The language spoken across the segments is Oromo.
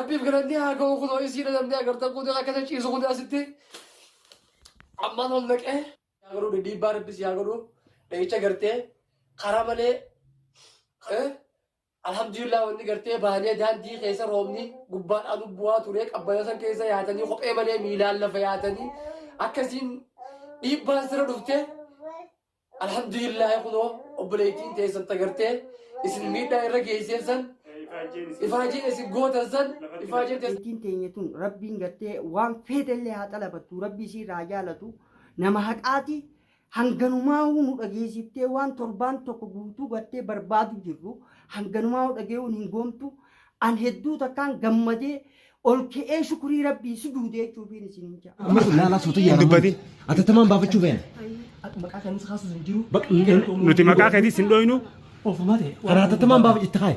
Rabbiif galanni haa ga'u kunoo isiidha namni agartan kun akkana ciisu kun asitti ammaan ol naqee. Yaa godhu dhiibbaa rabbis yaa godhu dhahicha gartee karaa malee alhamdulillah wanni gartee baanee daandii keessa roobni gubbaadhaan bu'aa ture qabbana san keessa yaatanii kophee malee miilaan lafa yaatanii akkasiin dhiibbaan sirra dhufte. Alhamdulillah kunoo obboleettiin teessan tagartee isin miidhaa irra geesseef san ifaajeen isin gootan san ifaajeen teessan. Obboleettiin teenya tun rabbiin gartee waan feetellee haa xalabattu rabbi isii irraa haa jaalatu nama haqaati hanganumaahuu nu dhageessiftee waan torbaan tokko guutuu gartee barbaadu jirru hanganumaahuu dhagee'uun hin goomtu an hedduu takkaan gammadee ol ka'ee shukurii rabbii sujuude jechuufiin isiniin ja'a. Amma kun laalaa suuta Hin dubbatin. Atattamaan baafachuu feena. Maqaa kanis kaasuus hin jiru. Nuti maqaa keetis hin dhoynu. Ofuma ta'e. Kana atattamaan baafa itti kaaye.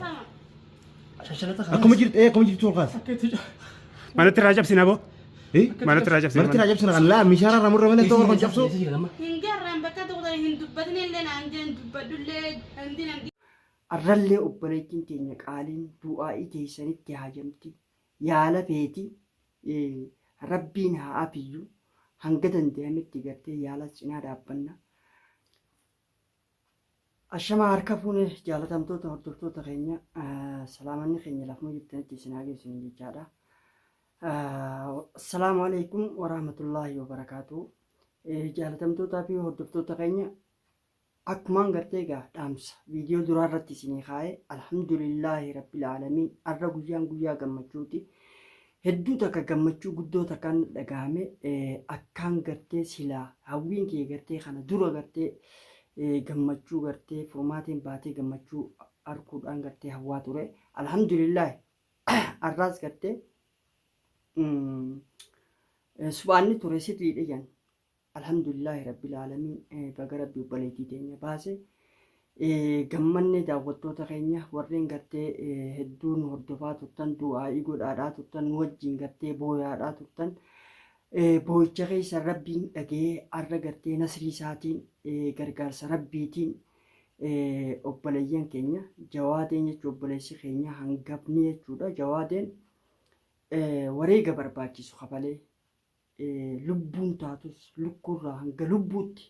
Shanshalata kana. Akkuma jirtu akkuma jirtu ol kaase. Akka itti Manatti irraa cabsina boo. Manatti irraa cabsina. Manatti irraa cabsina kan laa mishaara irraa murra malee tokko kan cabsu. Hin garraan bakka tokko hin dubbatin illee naan jeen dubbadhullee handi nan Arrallee obboleettiin teenya qaaliin du'aa'ii teessanitti haajamti. Yaala feeti Rabbiin haa afiyyu hanga dandayametti gartee yaalas cinaa dhaabbanna. Ashamaa harka fuune jaalatamtoota hordoftoota keenya salaamanni keenya lafuma jirtanitti isin haa geessu jechaadha. Assalaamu alaikum warahmatullaahi wabarakaatu. Jaalatamtootaa fi hordoftoota keenya Akkumaan gartee egaa dhaamsa viidiyoo duraa irratti isinii kaa'e alhamdulillaahi rabbil aalamiin arra guyyaan guyyaa gammachuuti. Hedduu takka gammachuu guddoo takkaan dhagahame akkaan gartee silaa hawwiin kee gartee kana dura gartee gammachuu gartee furmaateen baatee gammachuu arkuudhaan gartee hawwaa ture. Alhamdulillaahi arraas gartee subhaanni ture sirriidha jan Alhamdulillahi rabbil aalamiin baga rabbi obboleettii teenya baase gammanne daawwattoota keenya warreen gartee hedduu nu hordofaa turtan du'aa'ii godhaadhaa turtan nu wajjin gartee booyaadhaa turtan boo'icha keessa rabbiin dhaga'ee arra gartee nasrii isaatiin gargaarsa rabbiitiin obboleeyyan keenya jawaadeen jechuun obboleessi keenya hangafni jechuudha jawaadeen wareega barbaachisu kafalee lubbuun taatus lukkuurraa hanga lubbuutti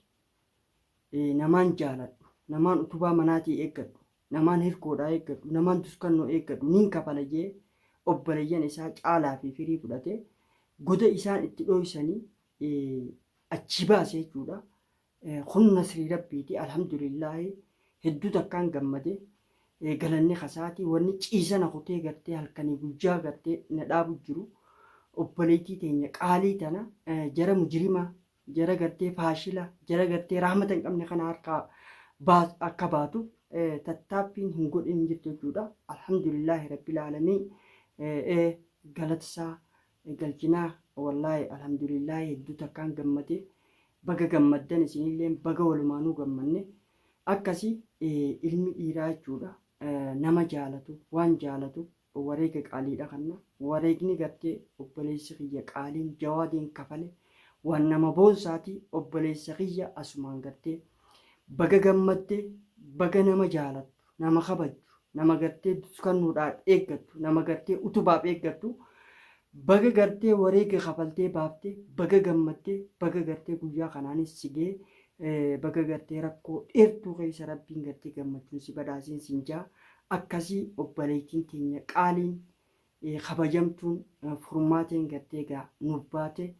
namaan jaaladhu, namaan utubaa manaatii eeggadhu, namaan hirkoodhaa eeggadhu, namaan duskannoo eeggadhu niin kafala jee obboleeyyan isaa caalaa fi firii fudhatee goda isaan itti dhooysanii achii baase jechuudha. Kun nasrii rabbiiti alhamdulillaahi hedduu takkaan gammade galanni kasaati wanni ciisa na kutee gartee halkanii guyyaa gartee na dhaabu jiru obboleettii teenya qaalii tana jara mujrimaa jara gartee faashila jara gartee rahmata hin qabne kana harkaa akka baatu tattaaffiin hin godhin hin jirtu jechuudha alhamdulillaahi rabbil aalamiin galata isaa galchinaa wallaahi alhamdulillaahi hedduu takkaan gammade Baga gammaddan isinilleen baga walumaanuu gammanne akkasi ilmi dhiiraa jechuudha nama jaalatu waan jaalatu wareega qaaliidha kanna wareegni gartee obboleessi kiyya qaaliin jawaadeen kafale waan nama boonsaati obboleessa kiyya asumaan gartee baga gammadde baga nama jaalattu nama kabajju, nama gartee duskannuudhaaf eeggattu, nama gartee utubaaf eeggattu, baga gartee wareega kafaltee baafte, baga gammadde, baga gartee guyyaa kanaanis si ga'e, baga gartee rakkoo dheertuu keessa Rabbiin gartee gammachuun si badhaaseen siin ja'a. Akkasii obboleettiin teenya qaaliin kabajamtuun furmaateen gartee egaa nuuf baate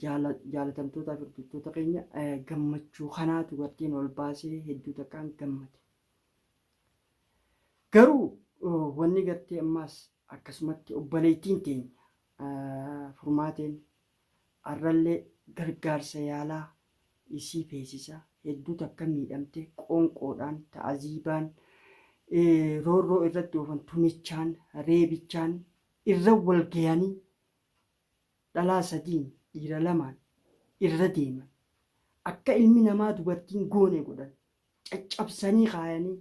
jaalatamtootaa fi hordoftoota keenya gammachuu kanaatu garteen ol baasee hedduu takkaan gammade. Garuu wanni gartee ammaas akkasumatti obboleettiin teenya furmaateen arrallee gargaarsa yaalaa isii feesisa. Hedduu takka miidhamte qoonqoodhaan, ta'aziibaan, roorroo irratti oofan tumichaan, reebichaan irra wal gayanii dhalaa sadiin dhiira lamaan irra deeman. Akka ilmi namaa dubartiin goone godhan. Caccabsanii kaayanii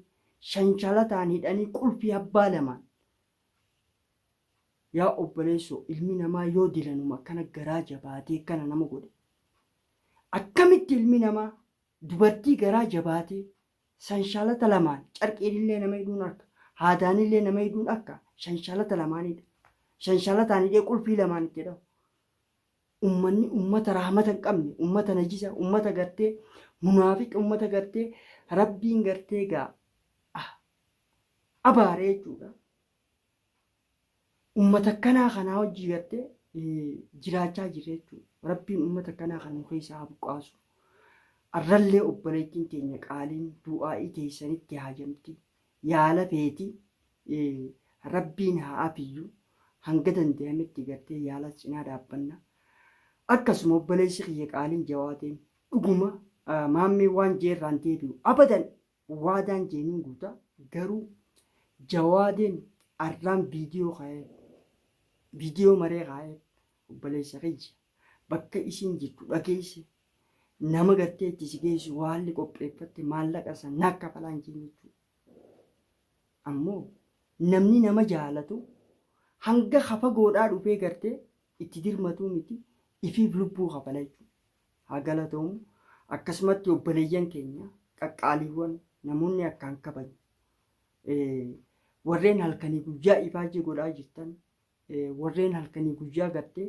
shanshalataan hidhanii qulfii abbaa lamaan. Yaa obboleessoo ilmi namaa yoo dilanuma akkana garaa jabaatee akkana nama godhe. Akkamitti ilmi namaa dubartii garaa jabaatee sanshalata lamaan carqiinillee nama hidhuun akka haadaanillee nama hidhuun akka shanshalata lamaanidha. Shanshalataan hidhee qulfii lamaan itti dhahu. Ummanni ummata rahmata hin qabne, ummata najisa, ummata gartee munaafiqa, ummata gartee Rabbiin gartee gaa abaare jechuudha. Ummata akkanaa kanaa wajjii gartee jiraachaa jirra jechuudha. Rabbiin ummata akkanaa kana nu keessaa haa buqqaasu. Arrallee obboleettiin teenya qaaliin du'aa'ii teessanitti haajamti. Yaala feeti Rabbiin haa afiyyu hanga dandayametti gartee yaalas cinaa dhaabbanna. Akkasuma obboleessi kiyya qaaliin Jawaateen dhuguma maammeen waan jeerraan deebi'u abadan waadaan jeeniin guuta garuu Jawaadeen arraan viidiyoo kaa'ee viidiyoo maree kaa'ee obboleessa kiyya bakka isiin jirtu dhageesse nama gartee itti si geessu haalli qopheeffatte maallaqa san naa kafalaan jeen jechuudha. Ammoo namni nama jaalatu hanga kafagoodhaa dhufee gartee itti dirmatuu miti ifiif lubbuu kafala jechuudha. Haa galatoomu. Akkasumatti obboleeyyan keenya qaqqaaliiwwan namoonni akkaan kabajnu warreen halkanii guyyaa ifaajii godhaa jirtan warreen halkanii guyyaa gartee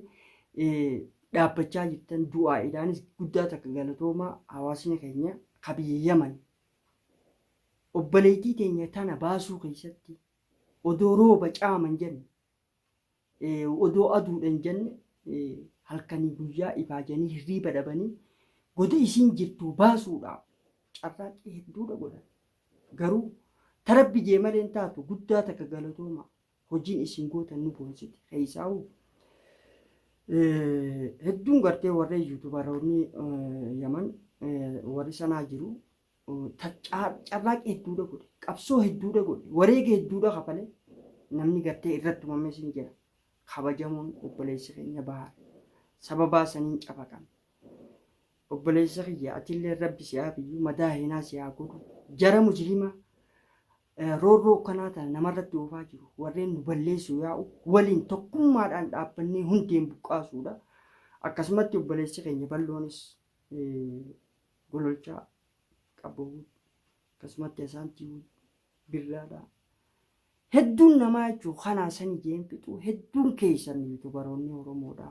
dhaabbachaa jirtan du'aa'iidhaanis guddaa takka galatoomaa. Hawaasni keenya ka biyya Yaman obboleettii teenya tana baasuu keessatti odoo rooba caama hin jenne, odoo aduudha hin jenne, halkanii guyyaa ifaajanii hirriiba dhabanii goda isiin jirtu baasuudhaaf carraaqqii hedduudha godhan. Garuu ta Rabbi jee malee hin taatu. Guddaa takka galatoomaa. Hojiin isin gootan nu boonsite. Keessaa'u hedduun gartee warreen yuutubaroonni Yaman warri sanaa jiru carraaqqii hedduudha godhe, qabsoo hedduudha godhe, wareega hedduudha kafale. Namni gartee irratti tumame sin jira. Kabajamoon obboleessi keenya Bahar sababaa saniin cafaqame. Obboleessa kiyya, atillee Rabbi si haafiyyu, madaa heenaa si haa godhu. Jara mujrima roorroo akkanaa tana namarratti oofaa jiru warreen nu balleessuu yaa'u waliin tokkummaadhaan dhaabbannee hundeen buqqaasuudha. Akkasumatti obboleessi keenya bal'oonis Gololchaa Qabboo akkasumatti Asaantii Birraadha. Hedduun namaa jechuun kanaa sani jeen fixuu. Hedduun keessan yuutubaroonni Oromoodha.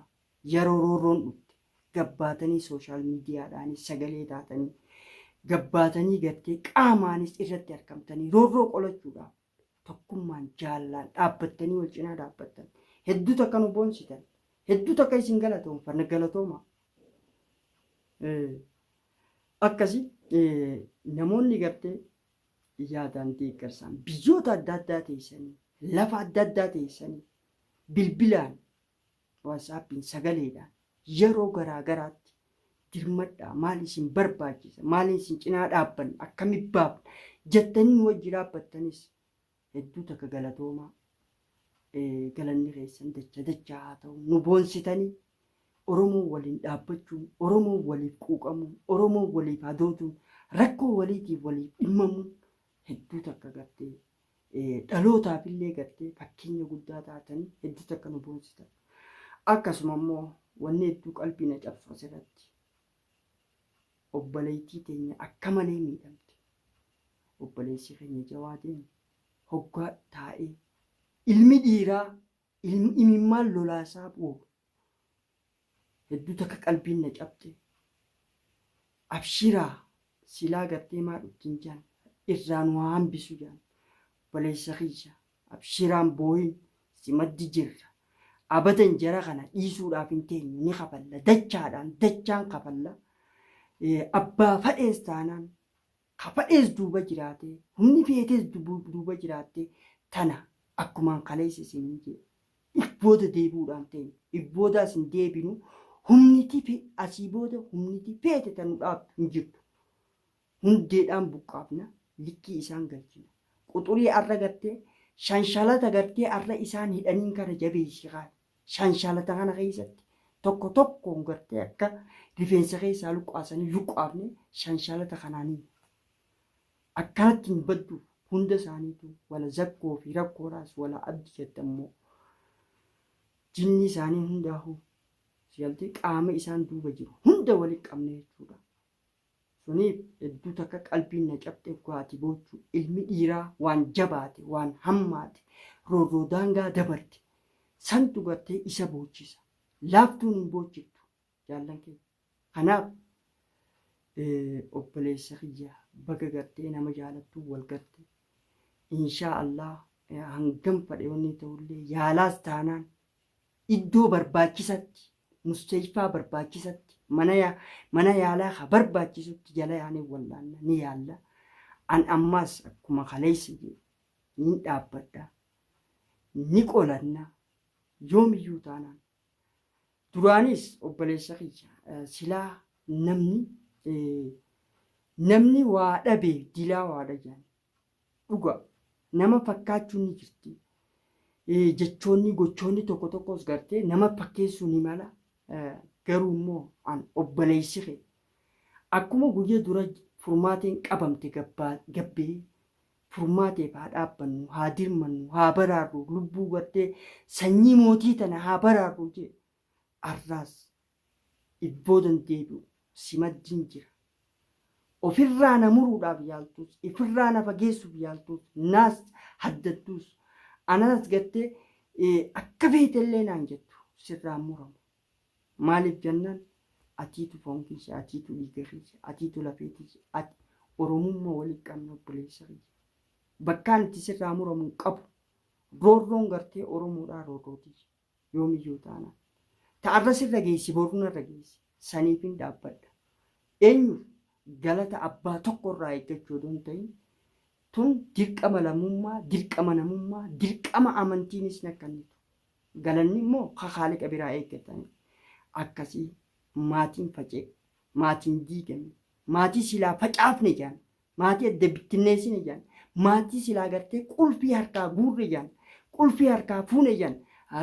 Yeroo roorroon dhufte gabbaatanii sooshaal miidiyaadhaanis sagalee taatanii gabbaatanii gartee qaamaanis irratti argamtanii roorroo qolachuudhaaf tokkummaan jaalallaan dhaabbattanii wal cinaa dhaabbattan hedduu takka nu boonsitan, hedduu takka isin galatoomfanna, galatooma. Akkasi namoonni gartee yaadaan deeggarsaan biyyoota adda addaa teessanii, lafa adda addaa teessanii, bilbilaan, waatsaappiin, sagaleedhaan yeroo garaa garaatti dirmadhaa, maal isin barbaachisa, maaliin isin cinaa dhaabbanna, akkamitti baafna jettanii nu wajji dhaabbattanis hedduu takka galatoomaa. Galanni keessan dacha dachaa haa ta'u. Nu boonsitanii. Oromoon waliin dhaabbachuun, Oromoon waliif quuqamuun, Oromoon waliif hadooduun, rakkoo waliitiif waliif dhimmamuun hedduu takka gartee dhalootaaf illee gartee fakkeenya guddaa taatanii hedduu takka nu boonsitan. Akkasuma immoo wanni hedduu qalbii na cabsu asirratti obboleettii teenya akka malee miidhamte. Obboleessi keenya Jawaadeen hoggaa taa'ee ilmi dhiiraa imimmaan lolaasaa boo'u hedduu takka qalbiin na cabxe. Abshiraa, silaa gartee maa dhuftin jaan irraa nu haa hambisu jaan. Obboleessa kiyya, abshiraan booyin, si maddi jirra. Abadan jara kana dhiisuudhaaf hin teenyu, ni kafalla, dachaadhaan dachaan kafalla. Abbaa fadhees taanaan, ka fadhees duuba jiraatee, humni feetees duuba jiraattee, tana akkumaan kaleessa isiniin jee if booda deebi'uudhaan teenyu. If boodaas hin deebinu. Humniti asii booda humniti feete tan nu dhaabdu hin jirtu. Hundeedhaan buqqaafna, likkii isaan galchina. Quxurii arra gartee shanshalata gartee arra isaan hidhaniin kana jabeessi kaay. Shanshalata kana keessatti tokko tokkoon gartee akka rifeensa keessaa luqqaasanii luqqaafne shanshalata kanaanii akkanatti hin baddu hunda isaaniitu wala zakkoo fi rakkoodhaas wala abdi jettammoo jinni isaanii hundaahuu si galtee qaama isaan duuba jiru hunda walitti qabne jechuudha. Suniif hedduu takka qalbiin na cabxe ati boochu. Ilmi dhiiraa waan jabaate, waan hammaate, roorroo daangaa dabarte. Santu gartee isa boochisa. Laaftuun hin boochiftu jaallan keenya. Kanaaf obboleessa kiyya baga gartee nama jaalattuu wal garte. Inshaa Allah hangam fadhe wanni ta'ullee yaalaas taanaan iddoo barbaachisatti mustashfaa barbaachisatti mana mana yaalaa ka barbaachisutti jala yaanee wallaanna ni yaalla. An ammaas akkuma kaleessa jedhu nin dhaabbadha ni qolanna yoomiyyuu taanaan. Duraanis obboleessa kiyya silaa namni namni waa dhabe dilaa waadha jedhan. Dhuga nama fakkaachuun ni jirti. Jechoonni gochoonni tokko tokkos gartee nama fakkeessuu ni mala. Garuu immoo an obboleessi kee akkuma guyya dura furmaateen qabamte gabbee furmaateef haa dhaabbannu, haa dirmannu, haa baraarru, lubbuu gartee sanyii mootii tana haa baraarru jee arraas ibboodan deebi'u si maddiin jira. Ofirraa na muruudhaaf yaaltus, ifirraa na fageessuuf yaaltus, naas haddattus, anaas gartee akka feetellee naan jettu sirraa hin muramu. Maaliif jennaan atiitu foon kiyya, atiitu dhiiga kiyya, atiitu lafee tiyya, ati Oromummaa walitti qabna obboleessa kiyya. Bakkaan itti sirraa muramu hin qabu. Roorroon gartee Oromoodhaa roorroo tiyya. Yoomiyyuu taanaan. Ta'arra sirra geessi boru narra geessi. Saniifin dhaabbadha. Eenyuuf galata abbaa tokko irraa eeggachuu odoo hin ta'in tun dirqama lammummaa, dirqama namummaa, dirqama amantiinis na kennitu. Galanni immoo ka Khaaliqa biraa eeggatani. Akkasii maatiin faca'e, maatiin diigame, maatii silaa facaafne jedhan, maatii adda bittinneessine jedhan, maatii silaa gartee qulfii harkaa guurre jedhan, qulfii harkaa fuune jedhan,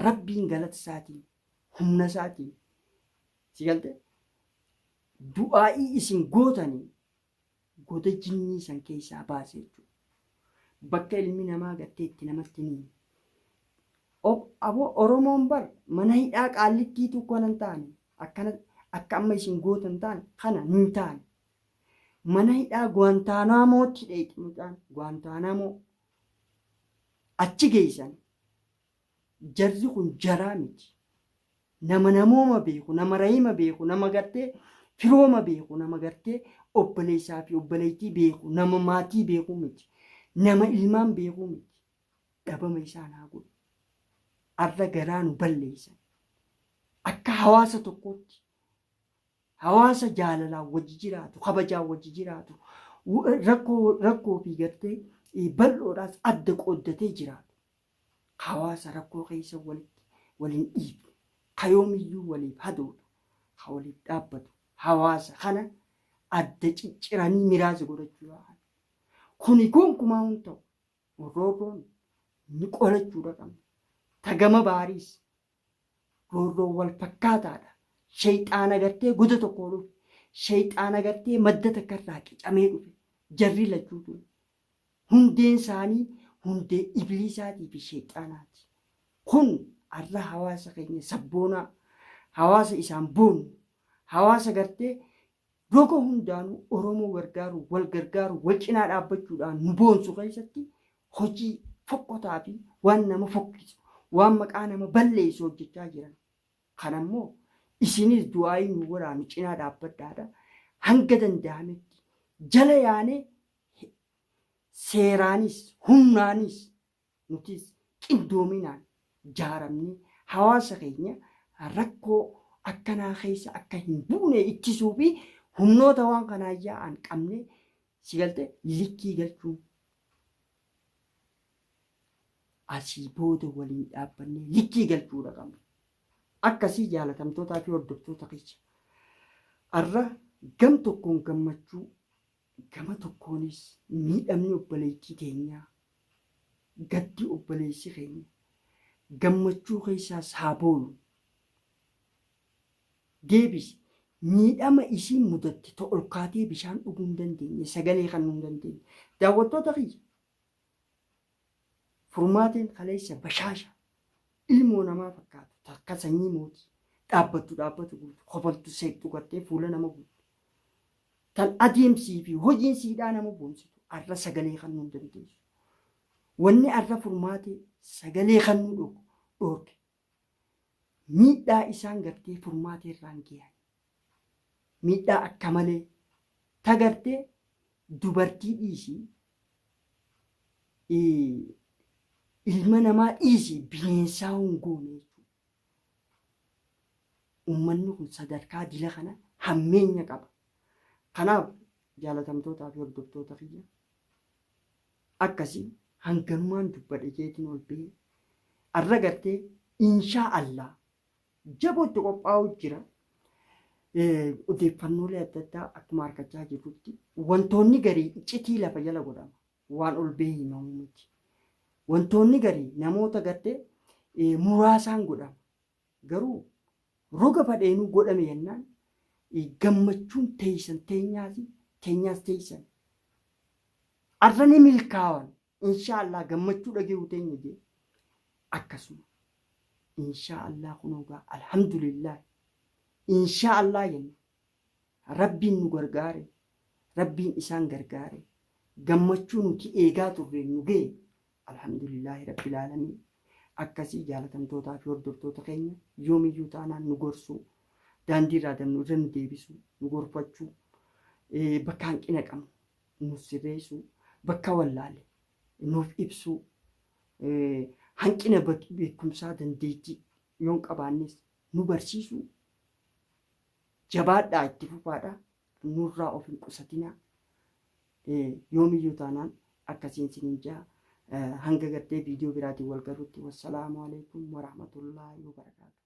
Rabbiin galata isaatiin, humna isaatiin, si galte du'aa'ii isin gootanii goda jinnii san keessaa baase jechuudha. Bakka ilmi namaa gartee itti namatti ni Abo Oromoon bar mana hidhaa qaallittiitu kana hin taane akkana akka amma isin gootan taane kana hin taane. Mana hidhaa Guantaanamootti dheeyxi mucaan Guantaanamoo achi geessan jarri kun jaraa miti. Nama namooma beeku, nama rahima beeku, nama gartee firooma beeku, nama gartee obboleessaa fi obboleettii beeku, nama maatii beeku miti. Nama ilmaan beeku miti. Dhabama isaan haa godhu. Arra garaa nu balleessan. Akka hawaasa tokkootti hawaasa jaalalaan wajji jiraatu, kabajaan wajji jiraatu, rakkoo rakkoo fi gartee bal'oodhaas adda qooddatee jiraatu. Hawaasa rakkoo keessa walitti wal hin dhiifne, ka yoomiyyuu waliif hadoodu, ka waliif dhaabbatu, hawaasa kana adda cicciranii miraasa godhachuu yaa'an. Kuni gonkumaa hin ta'u. Roorroon ni qolachuudha qabna. Ta gama baariis roorroon wal fakkaataadha. Sheyxaana gartee goda tokkoo dhufe. Sheyxaana gartee madda takka irraa qicamee dhufe. Jarri lachuutu hundeen isaanii hundee ibliisaatii fi sheyxaanaati. Kun arra hawaasa keenya sabboonaa, hawaasa isaan boonnu, hawaasa gartee roga hundaanuu Oromoo gargaaruu, wal gargaaruu, wal cinaa dhaabbachuudhaan nu boonsu keessatti hojii fokkotaa fi waan nama fokkisu, waan maqaa nama balleessu hojjechaa jiran. Kana immoo isinis du'aa'ii nu godhaa nu cinaa dhaabbadhaadha. Hanga danda'ametti jala yaanee seeraanis humnaanis nutis qindoominaan jaaramnee hawaasa keenya rakkoo akkanaa keessa akka hin buune ittisuu fi humnoota waan kanaan yaa'an qabnee si galte likkii galchuun asii booda waliin dhaabbannee likkii galchuudha qabna. Akkasii jaalatamtootaa fi hordoftoota kiyya. Arra gam tokkoon gammachuu Gama tokkoonis miidhamni obboleettii teenyaa, gaddi obboleessi keenya gammachuu keessaas haa boonu. Deebisi, miidhama isiin mudatte ta ol kaatee bishaan dhuguu hin dandeenye, sagalee kennuu hin dandeenye. Daawwattoota kiyya, Furmaateen kaleessa bashaasha ilmoo namaa fakkaatu takka sanyii mootii dhaabbattu dhaabbatu guutu kofaltu seeqxu gartee fuula nama guutu tan adeemsii fi hojiin siidhaa nama boonsitu arra sagalee kannuu hin dandeessu. Wanni arra furmaatee sagalee kannuu dhoorke. Miidhaa isaan gartee furmaata irraan gahan. Miidhaa akka malee ta gartee dubartii dhiisii ilma namaa dhiisii bineensaa hin goone jechuudha. Uummanni kun sadarkaa dila kana hammeenya qaba. Kanaaf jaalatamtootaa fi hordoftoota kiyya akkasii hanganumaan dubbadhe jeetiin ol ba'ee arra gartee inshaa Allah jabootti qophaa'u jira. Odeeffannoolee adda addaa akkuma argachaa jirrutti wantoonni garii iccitii lafa jala godhama. Waan ol ba'ee himamu miti. Wantoonni garii namoota gartee muraasaan godhama. Garuu roga fadheenuu godhame jennaan gammachuun teeysan teenyaasi teenyaas teeysan. Arra ni milkaawan inshaa Allah gammachuu dhagayuu teenya jee akkasuma inshaa Allah kunoo gaa alhamdulillah inshaa Allah jenna rabbiin nu gargaare rabbiin isaan gargaare gammachuu nuti eegaa turre nu ga'e alhamdulillaahi rabbil aalamiin akkasii jaalatamtootaa fi hordoftoota keenya yoomiyyuu taanaan nu gorsuu daandii irraa dabnu irra nu deebisuu nu gorfachuu bakka hanqina qabnu nuuf sirreessuu bakka wallaale nuuf ibsuu hanqina beekumsaa dandeettii yoon qabaannes nu barsiisuu jabaadhaa itti fufaadha nurraa of hin qusatinaa yoomiyyuu taanaan akkasiin sinin jaa hanga gartee viidiyoo biraatiin wal garuutti wassalaamu alaikum warahmatullaahi wabarakaatu.